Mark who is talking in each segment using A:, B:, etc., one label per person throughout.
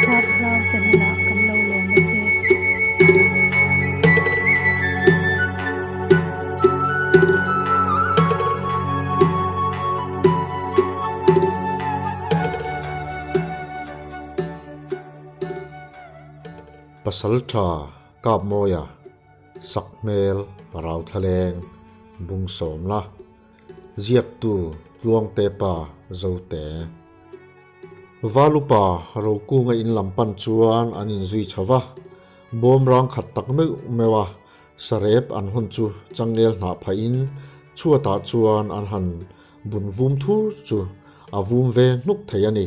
A: Huapzau channel ah kan lo lawm a che.
B: Pasaltha Kapmawia Sakhmel Rauthlaleng Bungsawmna Ziaktu Tluangte pa Zote. Valupa Rokunga in lam pan chuan an inzui chho va, bawm rang khat tak meuh meuh a, sarep an hawn chu changel hnah phahin chhuatah chuan an han bun vum thur chu a vum ve hnuk thei a ni.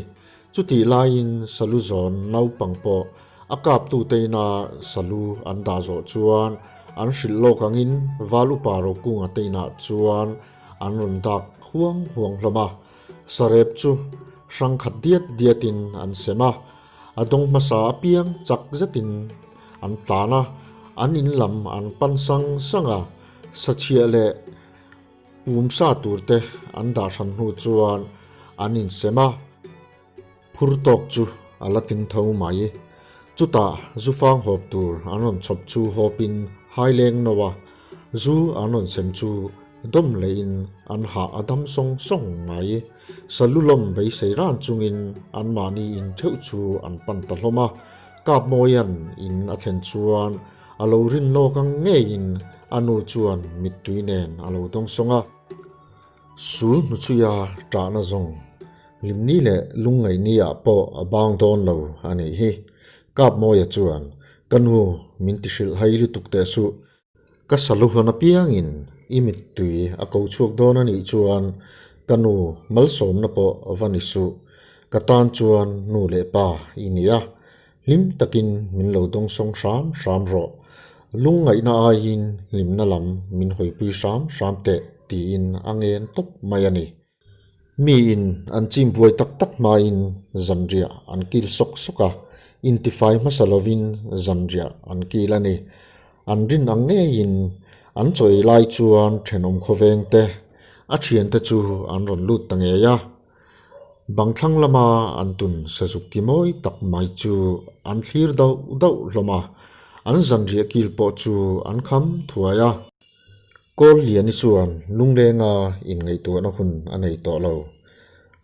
B: Chutih laiin salu zawn naupang pawh a kaptu te ina salu an dah zawh chuan an hrilh lawk angin Val Upa Rokunga te inah chuan an rawn dak huang huang hlawm a. Sarep chu hrang khat diat diatin an sem a, a dawng hmasa apiang chak zetin an tlan a, an in lam an pan sang sang a, sachhiah leh Pumsa turte an dah hran hnu chuan an insem a, phur tawk chu a la tling tho mai. Chutah zu fang hawp tur an rawn chhawp chu hawpin haileng no a, zu an rawn sem chu dawm lehin an hah a dam sawng sawng mai. Salu lawm beisei ran chungin anmahni in theuh chu an pan ta hlawm a, Kapmawia'n in a thlen chuan A lo rin lawk ang ngeiin a nu chuan mittui nen a lo dawng sawng a. Sul hnuchhuia ṭahna zawng Limni leh Lungngaihni ah pawh a bang dawn lo a nih hi. Kapmawia chuan, Ka nu, min ti hrilh hai lutuk teh suh. Ka salu hawn apiangin i mittui a ko chhuak dawn a nih chuan ka nu malsawmna pawh va ni suh. Ka tan chuan nu leh pa i ni a, Hlim takin min lo dawngsawng hram hram rawh. Lungngaihna aiin hlimna lam min hawipui hram hram teh tiin a ngen tawp mai a ni. Miin an chim buai tak tak hmain zanriah an kil sawk sawk a, intifai hmasa lovin zanriah an kil a ni. An rin ang ngeiin an chaw ei lai chuan thenawm khawvengte a thiante chu an rawn lut ta ngei a. Bang thlang lama an tun sazuk ki mawi tak mai chu an thlir dauh dauh hlawm a, an zanriah kil pawh chu an kham thuai a. Kawl Liani chuan lunglenga inngaihtuahna hun a nei tawh lo.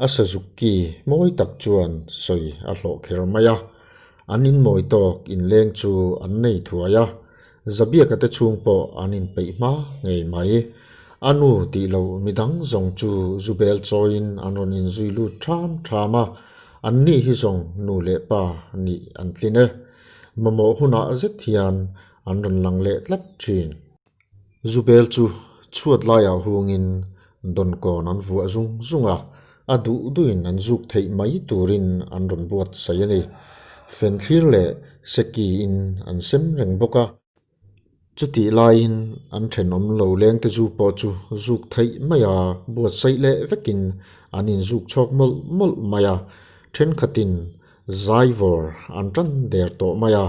B: A sazuk ki mawi tak chuan sawi a hlawh kher mai a, an inmawi tawk inleng chu an nei thuai a. Zabiaka te chhung pawh an inpeih hma ngei mai. A nu tih loh midang zawng chu zu bel chawiin an rawn inzui lut ṭham ṭham a, an ni hi zawng nu leh pa nih an tlin e. Mamawh hunah zet hian an rawn lang leh tlat ṭhin. Zu bel chu chhuat laiah hungin dawnkawn an vuah zung zung a, a duh duhin an zuk theih mai turin an rawn buatsaih a ni. Fenthlir leh seki-in an sem reng bawk a. Chutih laiin an thenawm lo lengte zu pawh chu zuk theih mai a, buatsaih leh vekin an inzuk chhawk mawlh mawlh mai a, thenkhatin zaivawr an tan der tawh mai a,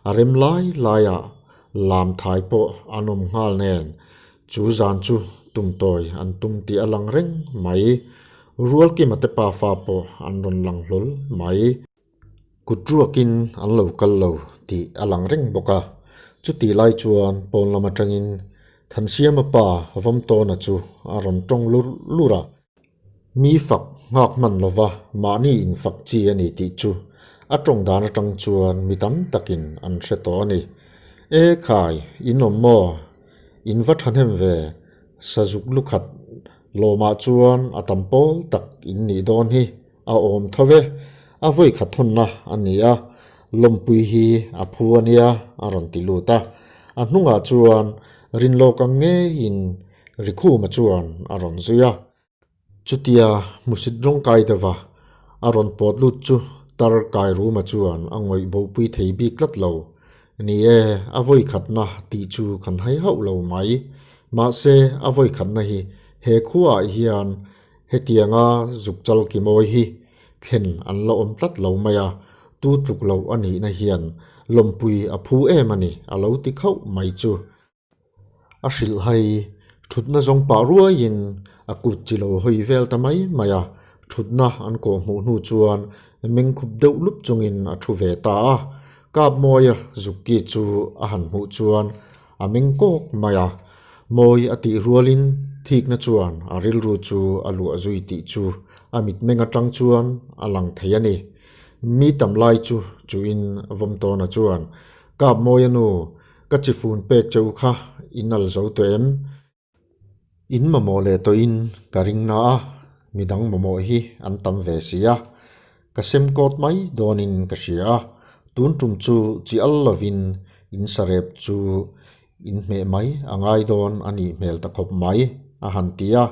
B: a rem lai laiah lam thai pawh an awm nghal nen Chu zan chu tumtawi an tum tih a lang reng mai. Rualkima te pafa pawh an rawn lang hlawl mai. Kut ruakin an lo kal lo tih a lang reng bawk a. Chutih lai chuan pawn lam atangin Thansiama pa Vawmtawna chu a rawn tawng lur lur a. Mi fak nghak hman lova mahni infak chi a ni tih chu a tawng dan atang chuan mi tam takin an hre tawh a ni. E khai, in awm maw? In va thahnem ve, sazuk lukhat lawmah chuan a tam pawl tak in nih dawn hi a awm tho ve, a vawi khat hawnna a ni a, lawmpui hi a phu a nia a rawn ti lut a. A hnungah chuan rinlawk ang ngeiin Rikhuma chuan a rawn zui a. Chutia hmusit rawng kai deuha a rawn pawt lut chu tar kai ruma chuan a ngawih bopui thei bik tlat lo. Ni e, a vawi khatna tih chu kan hai hauh lo mai. Mahse, a vawi khatna hi he khuaah hian hetianga zuk chal ki mawi hi thlen an la awm tlat lo mai a, tu tluk loh a nihna hian lawmpui a phu em a ni a lo ti khauh mai chu. A hrilh hai, thutna zawng pah ruaiin a kut chi lo hawi vel ta mai mai a, thutna an kawh hmuh hnu chuan meng khup deuh lup chungin a thu ve ta a. Kapmawia zukki chu a han hmuh chuan a meng kawk mai a, mawi a tih rualin thikna chuan a rilru chu a luah zui tih chu a mitmeng atang chuan a lang thei a ni. Mi tam lai chu chuin Vawmtawna chuan, Kapmawia nu, ka chi fun pek che u kha i nal zo tawh em? In mamawh leh tawhin ka ring na a, midang mamawh hi an tam ve si a, ka sem kawt mai dawnin ka hria a, tun tum chu chi al lovin in sarep chu in hmeh mai a ngai dawn a nih hmel ta khawp mai, a han ti a.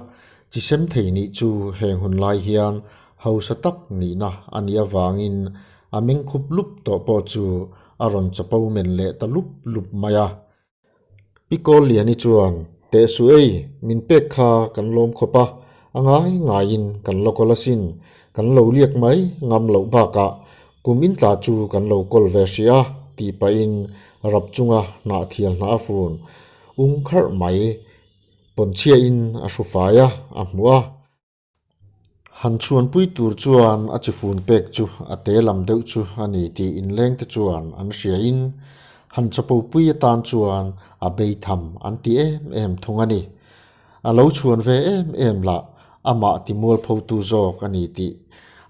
B: Chi sem thei nih chu heng hun lai hian hausa tak nihna a nih avangin a meng khup lup tawh pawh chu a rawn chapo men leh ta lup lup mai a. Pi Kawlliani chuan, Teh suh ei, min pek kha kan lawm khawp a, a ngai ngaiin kan la kawl asin, kan lo liak mai ngam loh bakah kum in tla chu kan lo kawl ve hrih a, tih pahin rap chunga hnah thial hnah a fun ung kharh mai, pawnchhiain a hru fai a, a hmuh a. Han chhuanpui tur chuan a chi fun pek chu a te lam deuh chu a ni tih inleng te chuan an hriain han chapopui atan chuan a bei tham an ti em em thung a ni. A lo chhuan ve em em lah amah ti mualphotu zawk a ni tih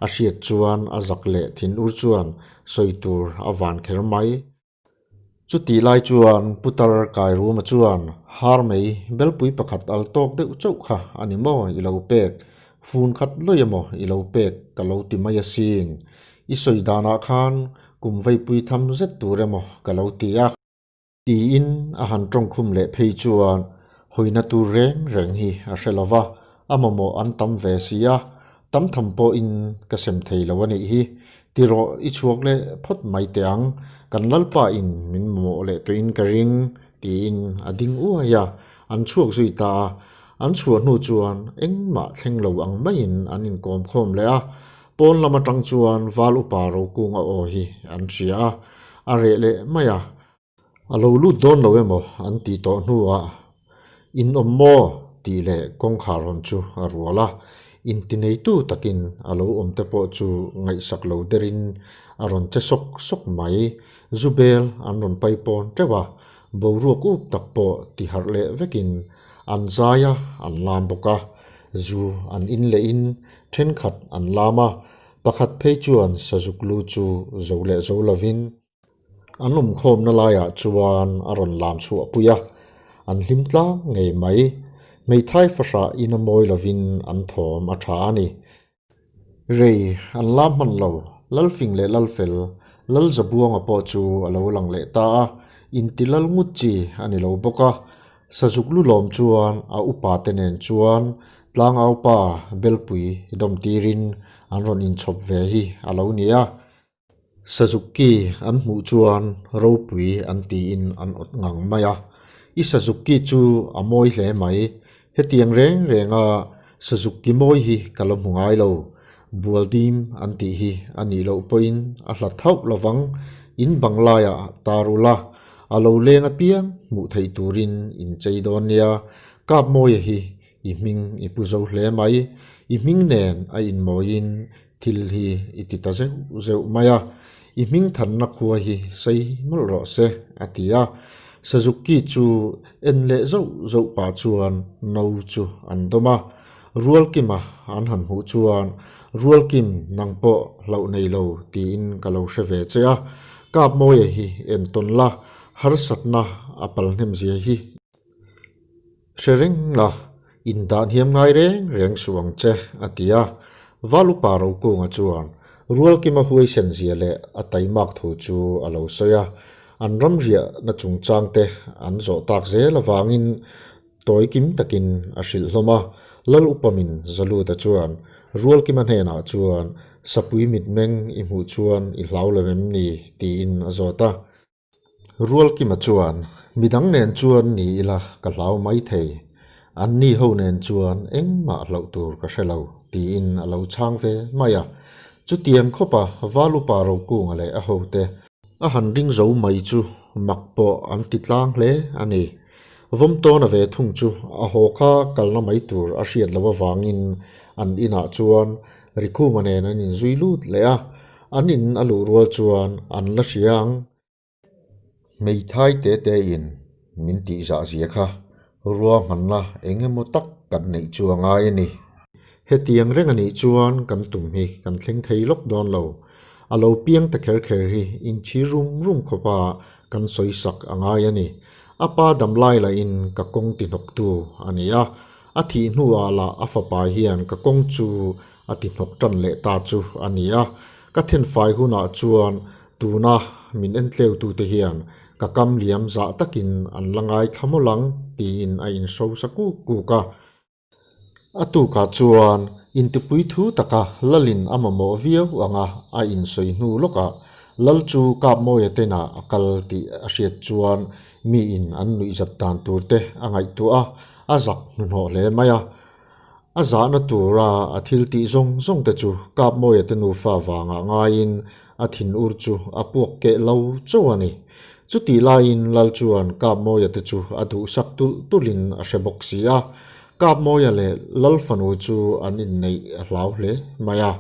B: a hriat chuan a zak leh thinur chuan sawi tur a van kher mai. Chutih lai chuan Putar Kairuma chuan har mei belpui pakhat al tawk deuh chauh kha a ni maw i lo pek, fun khat lawi emaw i lo pek ka lo ti mai asin. I sawi danah khan kum veipui tham zet tur emaw ka lo ti a. Tiin a han tawngkhum leh phei chuan hawina tur reng reng hi a hre lo va, a mamawh an tam ve si a, tam tham pawhin ka sem thei lo a nih hi. Ti rawh i chhuak leh phawt mai teh ang, kan Lalpa in min mamawh leh tawhin ka ring, tiin a ding uai a, an chhuak zui ta a. An chhuah hnu chuan engmah thleng lo ang maiin an inkawm khawm leh a, pawn lam atang chuan Val upa Rokunga aw hi an hria a, a reh leh mai a. A lo lut dawn lo emaw an tih tawh hnuah in awm maw tih leh kawngkhar hawn chu a rual a, intineitu takin a lo awm te pawh chu ngaihsak lo derin a rawn che sawk sawk mai. Zu bel an rawn pai pawn teuh a, boruak up tak pawh ti harh leh vekin an zai a, an lam bawk a. Zu an in lehin thenkhat an lam a, pakhat phei chuan sazuk lu chu zo leh zo lovin, An awmkhawmna laiah chuan a rawn lam chhuah pui a, an hlim tlang ngei mai. Hmeithai fahrah in a mawi lovin an thawm a tha a ni. Rei an lam hman lo, Lalfing leh Lalfel, Lalzabuanga pawh chu a lo lang leh ta a, inti lal ngut chi a ni lo bawk a. Sazuk lu lawm chuan a upa te nen chuan tlangaupa Belpui dawm tirin an rawn inchhawp ve hi a lo ni a. Sazuki an hmuh chuan ropui an tiin an awt ngang mai a, I Sazuki chu a mawi hle mai, hetiang reng renga Sazuki mawi hi ka la hmu ngai lo, Bualdim an tih hi a nih loh pawhin a hlat hauh lovang, in bang laiah tar ula, a lo leng apiang hmuh theih turin in chei dawn nia, Kapmawia hi I hming i pu zo hle mai, i hming nen a inmawiin thil hi i ti ta zeuh zeuh mai a, i hming thanna khua hi sei mawlh rawh se, a ti a. Sazuki chu en leh zauh zauh pah chuan no chu an dawm a, Rualkima an han hmuh chuan, Rualkim nang pawh hlauh nei lo tiin ka lo hre ve che a, Kapmawia hi entawn la, harsatna a palhnemzia hi. Hre reng la, indah hniam ngai reng reng suh ang che, a ti a. Valupa Rokunga chuan Rualkima huaisen zia leh a taimak thu chu a lo sawi a. An ramriahna chungchang te an zawh tak zel avangin tawi kim takin a hrilh hlawm a. Lal Upamin Zaluta chuan Rualkima hnenah chuan, Sapui mitmeng i hmuh chuan i hlau lo em ni? tiin a zawt a. Rualkima chuan, Midang nen chuan ni ila ka hlau mai thei, anni ho nen chuan engmah hlauh tur ka hre lo, tiin a lo chhang ve mai a. Chutiang khawpa Valupa Rokunga leh a hote a han ring zo mai chu mak pawh an ti tlang hle a ni. Vawmtawna ve thung chu a haw kha kalna mai tur a hriat loh avangin an inah chuan Rikhuma nen an inzui lut leh a. An in a luh rual chuan an la hria ang. Hmeithai te te in min tih zah zia kha ruahmanna eng emaw tak kan neih chu a ngai a ni. Hetiang reng a nih chuan kan tum hi kan thleng thei lawk dawn lo. A lo piang ta kher kher hi inchhir rum rum khawpa kan sawi sak a ngai a ni. A pa damlai lahin ka kawng ti hnawktu a ni a, a thih hnuah lah a fapa hian ka kawng chu a ti hnawk tan leh ta chu a ni a. Ka thenfai hunah chuan tuna min entleutute hian ka kam liam zah takin an la ngaithla mawlh ang tiin a inhrosa kuk kuk a. A tukah chuan intipui thu taka Lalin a mamawh viau anga a insawi hnu lawkah Lal chu Kapmawia tenah a kal tih a hriat chuan miin an nuihzat dan tur te a ngaihtuah a, a zak hnuhnawh hle mai a. A zahna tura a thil tih zawng zawng te chu Kapmawia te nufa vangah ngaiin a thinur chu a puak keh lo chauh a ni. Chutih laiin Lal chuan Kapmawia te chu a duhsak tulh tulhin a hre bawk si a. Kapmawia leh Lal fanu chu an inneih a hlau hle mai a.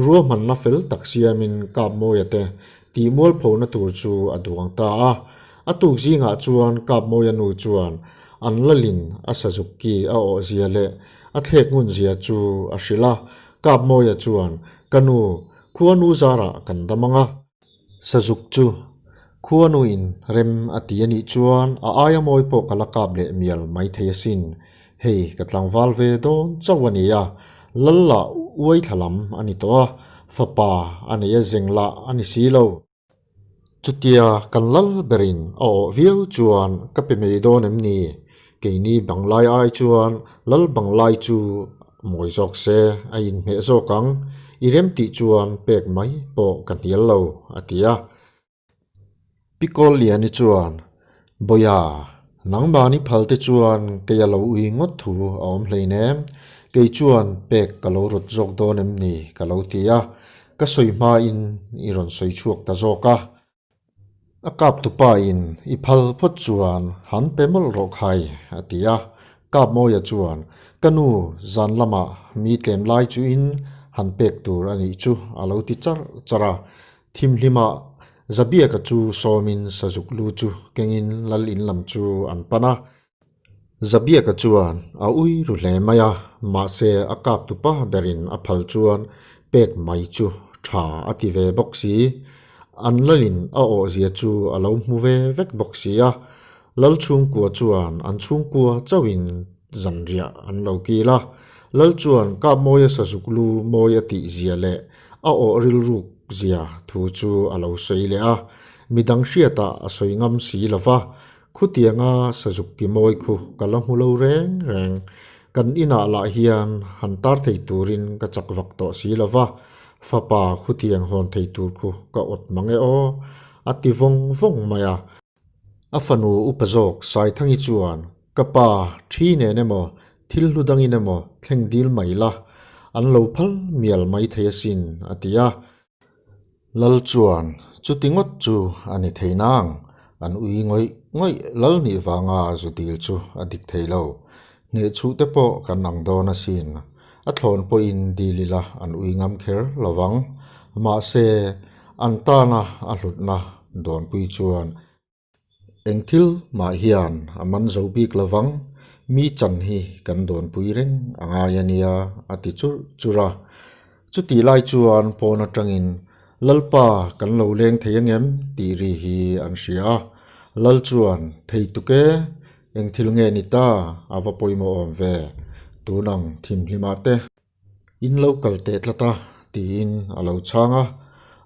B: Ruahmanna fel tak siamin Kapmawia te tihmualphona tur chu a duang ta a. A tuk zingah chuan Kapmawia nu chuan an Lalin a sazuk ki a awh zia leh a thlek ngun zia chu a hrilh a. Kapmawia chuan, Ka nu, Khuanu zarah kan dam ang a. Sazuk chu khuanuin rem a ti a nih chuan a aia mawi pawh ka la kap leh mial mai thei asin. Hei ka tlangval ve dawn chauh a ni a, lal lah uai thla lam a ni tawh a, fapa a nei a zeng lah a ni si lo. Chutia kan lal berin a awh viau chuan ka pe mai dawn em ni? Keini banglai ai chuan lal banglai chu mawi zawk se a inhmeh zawk ang, i rem tih chuan pek mai pawh ka hnial lo, a ti a. Pi Kawlliani chuan, Bawia, nangmahni phal te chuan kei a lo ui ngawt thu a awm hleinem, kei chuan pek ka lo rawt zawk dawn em ni ka lo ti a, ka sawi hmain i rawn sawi chhuak ta zawk a. A kap tupa in i phal phawt chuan han pe mawlh rawh khai, a ti a. Kapmawia chuan, Ka nu, zan lamah mi tlem lai chu in han pek tur a nih chu, a lo ti charh charh a. Thimhlimah Zabiaka chu sawmin sazuk lu chu kengin lal in lam chu an pan a. Zabiaka chuan a ui ru hle mai a, mahse a kap tupa berin a phal chuan pek mai chu tha a ti ve bawk si. An lalin a awhzia chu a lo hmu ve vek bawk si a, Lal chhungkua chuan an chhungkua chauhin zanriah an lo kil a. Lal chuan Kapmawia sazuk lu mawi a tih zia leh a awh rilruk zia thu chu a lo sawi leh a, midang hriatah a sawi ngam si lo va, Khutianga sazuk ki mawi khu ka la hmu lo reng reng. Kan inah lah hian han tar thei turin ka chak vak tawh si lo va, fapa khutiang hawn thei tur khu ka awt mang e aw, a ti vawng vawng mai a. A fanu upa zawk Saithangi chuan, Ka pa, thi nen emaw, thil hlu dangin emaw thleng dil mai la, an lo phal mial mai thei asin, a ti a. Lal chuan chuti ngawt chu a ni thei nang, an ui ngawih ngawih lal nih vanga zu dil chu a dik thei lo. Hnehchhuh te pawh kan ang dawn asin, a thlawn pawhin dil ila an ui ngam kher lo vang. Mahse, an tana a hlutna dawnpui chuan Eng thil mah hian a man zo bik lo vang, mi chan hi kan dawnpui reng a ngai a nia, a ti churh churh a. Chutih lai chuan pawn atangin, Lalpa kan lo leng thei angem? tih ri hi an hria a. Lal chuan, Thei tuk e, eng thil nge ni ta, a va pawimawh awm ve, tunang thimhlimah te. In lo kal teh tlat a, tiin a lo chhang a.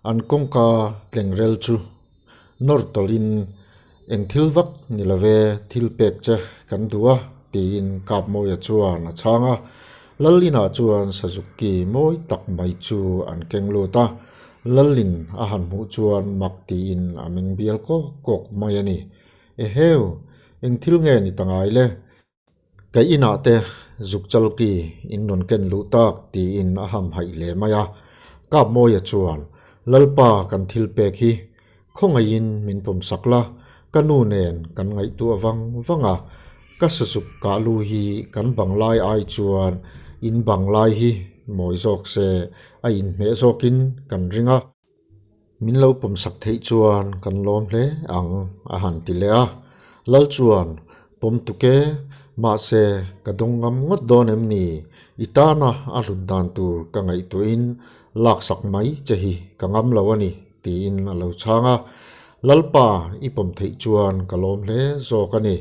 B: An kawngka tlengrel chu nawr tawlhin, Eng thil vak ni lo ve, thil pek che kan duh a, tiin Kapmawia chuan a chhang a. Lalinah chuan Sazukki mawi tak mai chu an keng lut a. Lalin a han hmuh chuan mak tiin a meng bial kawk kawk mai a ni. Eheu, eng thil nge ni ta ngai le? Ka inah te zuk chalki in rawn ken luh tak tiin a ham haih hle mai a. Kapmawia chuan, Lalpa kan thil pek hi khawngaihin min pawm sak la, ka nu nen kan ngaihtuah vang vang a, ka sazuk kah lu hi kan bang lai ai chuan in bang lai hi mawi zawk se a inhmeh zawkin kan ring a. Min lo pawmsak theih chuan kan lawm hle ang, a han ti leh a. Lal chuan, Pawm tuk e, mahse ka dawng ngam ngawt dawn em ni? I tana a hlut dan tur ka ngaihtuahin laksak mai che hi ka ngam lo a ni, tiin a lo chhang a. Lalpa, i pawm theih chuan ka lawm hle zawk a ni.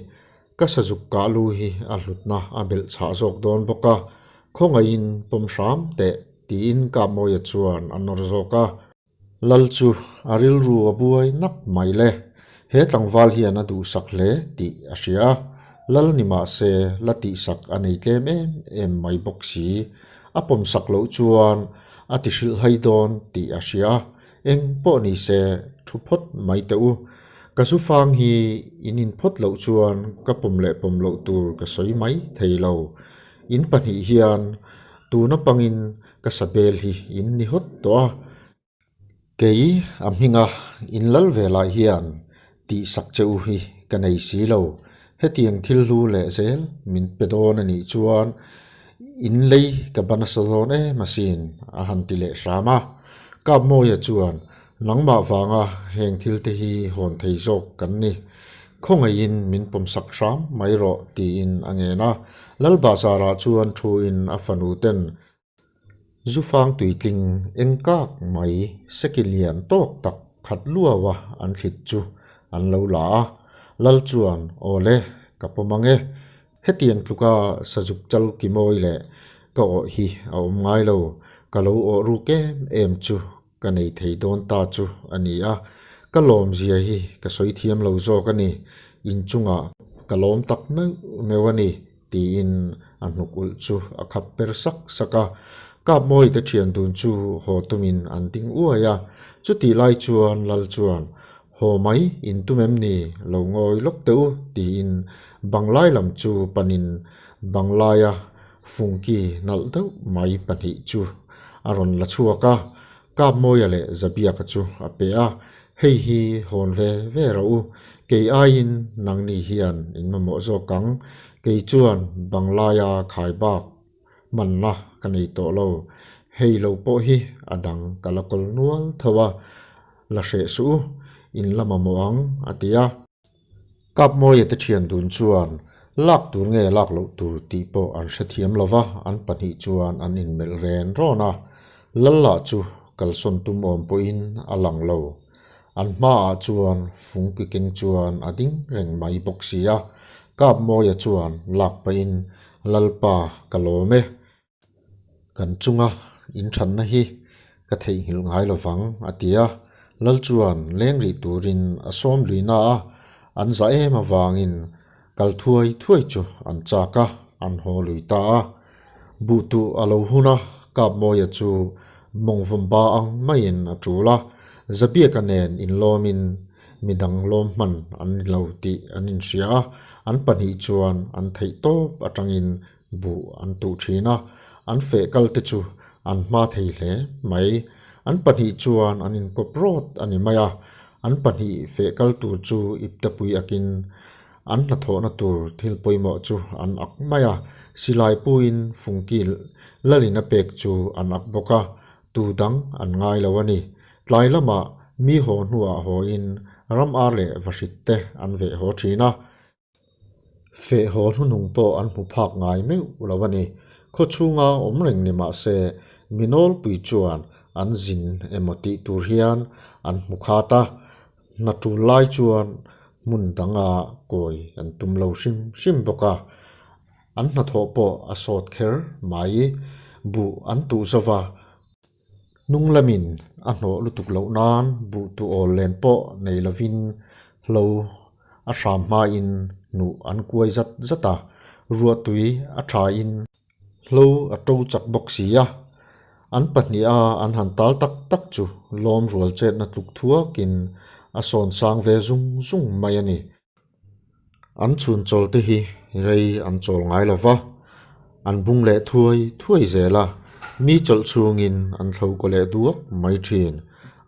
B: Ka sazuk kah lu hi a hlutna a belh chhah zawk dawn bawk a, khawngaihin pawm hram teh, tiin Kapmawia chuan a nawr zawk a. Lal chu a rilru a buai nak mai le. He tlangval hian a duhsak hle tih a hria a, Lal ni mah se la tihsak a nei tlem em em mai bawk si. A pawmsak loh chuan a ti hrilhhai dawn tih a hria a, Eng pawh ni se thu phawt mai teh u. Ka zu fang hi in in phawt loh chuan ka pawm leh pawm loh tur ka sawi mai thei lo. In pahnih hian tuna pangin ka sabel hi in ni hawt tawh a. Kei a hminga in lal ve lai hian tihsak che u hi ka nei si lo. Hetiang thil hlu leh zel min pe dawn a nih chuan in lei ka ba nasa dawn em asin a han ti leh hram a. Kapmawia chuan nangmah vanga heng thil te hi hawn thei zawk kan ni. Khawngaihin min pawmsak hram mai rawh tiin a ngen a. Lalbazarah chuan thuin a fanu ten Zufang tuitling eng kak mai seki lian tawk tak khat luau a an thlit chu an lo la a, Lal chuan aw le, ka pawm ang e, hetiang tluka sazuk chal ki mawi leh ka awh hi a awm ngai lo, ka lo awh ruk em em chu ka nei thei dawn ta chu a ni a, ka lawmzia hi ka sawi thiam lo zawk a ni, inchungah ka lawm tak meuh meuh a ni tiin a hnuk ulh chu a khap per sak sak a. Kapmawite thian dun chu haw tumin an ding uai a, chutih lai chuan Lal chuan, Haw mai in tum em ni, lo ngawi lawk teh u tiin banglai lam chu panin banglaia fungki nalh deuh mai pahnih chu a rawn la chhuak a, Kapmawia leh Zabiaka chu a pe a, Hei hi hawn ve ve rawh u, kei aiin nangni hian in mamawh zawk ang, kei chuan banglaia khai bak hmanna ka nei tawh lo, hei lo pawh hi a dang ka la kawl nual tho a, la hreh suh u, in la mamawh ang, a ti a. Kapmawia te thian dun chuan lak tur nge lak loh tur tih pawh an hrethiam lo va, an pahnih chuan an inmelh ren rawn a. Lalla chu kalsawn tum awm pawhin a lang lo. An hmaah chuan fung ki keng chuan a ding reng mai bawk si a. Kapmawia chuan lak pahin, Lalpa ka lawm e. Kan chunga inthanna hi ka theihnghilh ngai lo vang, a ti a. Lal chuan leng rih turin a sawm lui na a, an za em avangin kal thuai thuai chu an chak a, an haw lui ta a. Buhtuh a lo hun a, Kapmawia chu mawngvawm ba ang maiin a tul a, Zabiaka nen inlawmin midang lawm hman an ni lo tih an inhria a, an pahnih chuan an theih tawp atangin buh an tuh thin a, an feh kal te chu an hma thei hle mai. An pahnih chuan an inkawp rawt a ni mai a, an pahnih feh kal tur chu iptepui akin an hnathawhna tur thil pawimawh chu an ak mai a, silai puin fungki lalin a pek chu an ak bawk a, tu dang an ngai lo a ni. Tlai lamah mi haw hnuah hawiin ram ar leh vahrit te an veh haw thin a. Feh haw hnunung pawh an hmu phak ngai meuh lo a ni. Khaw chhunga awm reng ni mah se, mi nawlpui chuan an zin emaw tih tur hian an hmu khat a, hna tul lai chuan hmun danga kawi an tum lo hrim hrim bawk a. An hnathawh pawh a sawt kher mai. Buh an tuh zo va. Hnung lamin a hnawh lutuk loh nan buh tu awl len pawh nei lovin hlo a hram hmain hnuh an kuai zat zat a, ruahtui a thain hlo a to chak bawk si a. An pahniha an han tal tak tak chu lawm rual chetna tluk thuakin a sawn sang ve zung zung mai a ni. An chhun chawl te hi rei an chawl ngai lo va, an bung leh thuai thuai zel a, mi chawlh chhungin an thlo kaw leh duak mai thin.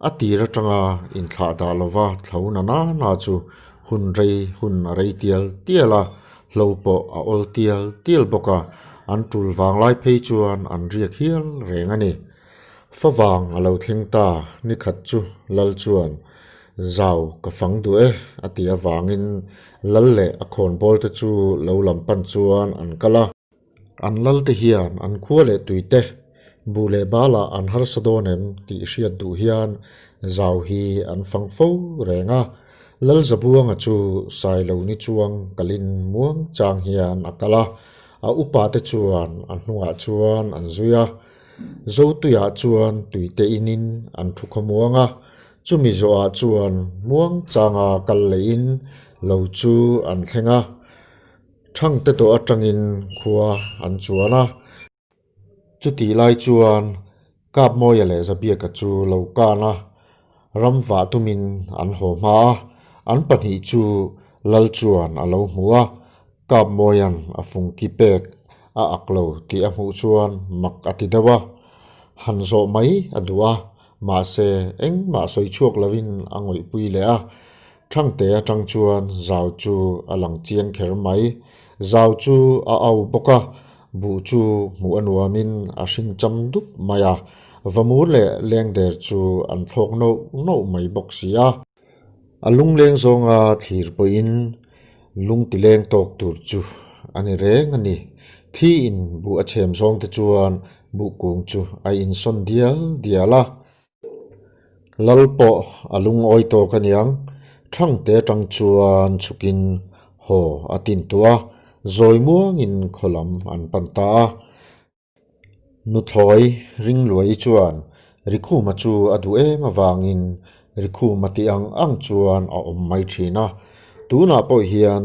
B: A tir atanga inthlah dah lo va thlo na na na chu hun rei hun a rei tial tial a, hlo pawh a awl tial tial bawk a, an tul vanglai phei chuan an riak hial reng a ni. Favang a lo thleng ta, nikhat chu Lal chuan Zau ka fang duh e a ti avangin Lal leh a khawnbawl te chu lo lam pan chuan an kal a. An lal te hian an khua leh tui te buh leh balah an harsa dawn em tih hriat duh hian zau hi an fang fo reng a. Lal Zabuanga chu Sailo ni chuang kalin muang chang hian a kal a, a upa te chuan a hnungah chuan an zui a. Zotuiah chuan tuite inin an thu khawmuang a, chumi zawhah chuan muang changa kal lehin lo chu an thleng a. Thangte tawh atangin khua an chuan a. Chutih lai chuan Kapmawia leh Zabiaka chu lo kan a, ram vah tumin an haw hma a, an pahnih chu Lal chuan a lo hmu a, Kapmawia'n a fungki pek a ak lo tih a hmuh chuan mak a ti deuh a, han zawh mai a duh a, mahse engmah sawi chhuak lovin a ngawihpui leh a. Thangte atang chuan zau chu a lang chiang kher mai. Zau chu a au bawk a, buh chu hmuh a nuamin a hring cham dup mai a, vamur leh lengder chu an thlawk nauh nauh mai bawk si a. A lungleng zawnga thlir pawhin lung tileng tawk tur chu a ni reng a ni. Thiin buh a chhem zawng te chuan buh kung chu a insawn dial dial a. Lal pawh a lungawi tawk aniang, Thangte atang chuan chhukin haw a tin tuah a, zawi muangin khaw lam an pan ta a. Nuthlawi Ringluai chuan Rikhuma chu a duh em avangin Rikhuma tih ang ang chuan a awm mai thin a, tunah pawh hian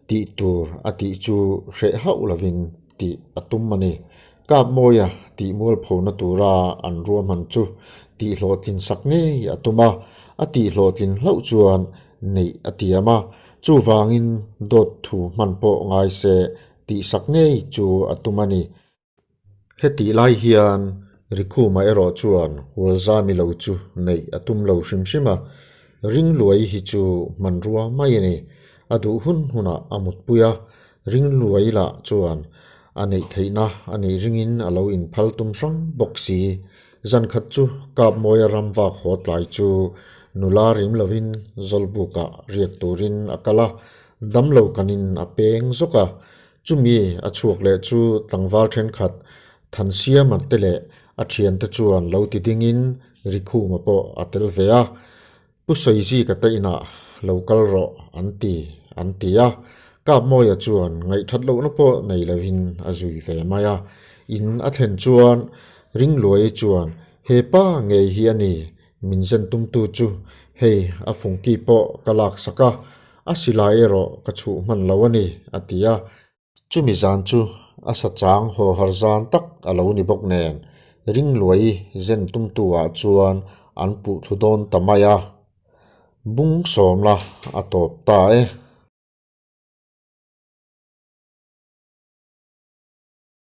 B: tih tur a tih chu hreh hauh lovin tih a tum a ni. Kapmawia tih mualphona tura an ruahman chu tihhlawhtlin sak ngei a tum a, a tihhlawhtlin hlauh chuan neih a tiam a, chuvangin dawt thu hman pawh ngai se tihsak ngei chu a tum a ni. Hetih lai hian Rikhuma erawh chuan Hualzami lo chu neih a tum lo hrim hrim a, Ringluai hi chu hmanrua mai a ni. A duh hun hunah a mutpui a, Ringluai lah chuan a neih theihna a nih ringin a lo inphal tum hrang bawk si. Zan khat chu Kapmawia ram vak haw tlai chu nula rim lovin Zawlbukah riak turin a kal a, damlo kanin a peng zawk a. Chumi a chhuak leh chu tlangval thenkhat Thansiama te leh a thiante chuan lo ti dingin Rikhuma pawh a tel ve a. Pu Sawizi ka ta inah lo kal rawh an ti an ti a, Kapmawia chuan ngaihthat lohna pawh nei lovin a zui ve mai a. In a thlen chuan Ringluai chuan he pa ngei hi a ni min zen tumtu chu hei a fungki pawh ka laksak a, a silai erawh ka chhuh hman lo a ni a ti a. Chumi zan chu a sa chang haw har zan tak a lo ni bawk nen, Ringluai zen tumtu ah chuan an puh thlu dawn ta mai a, bung sawmna a tawp ta e.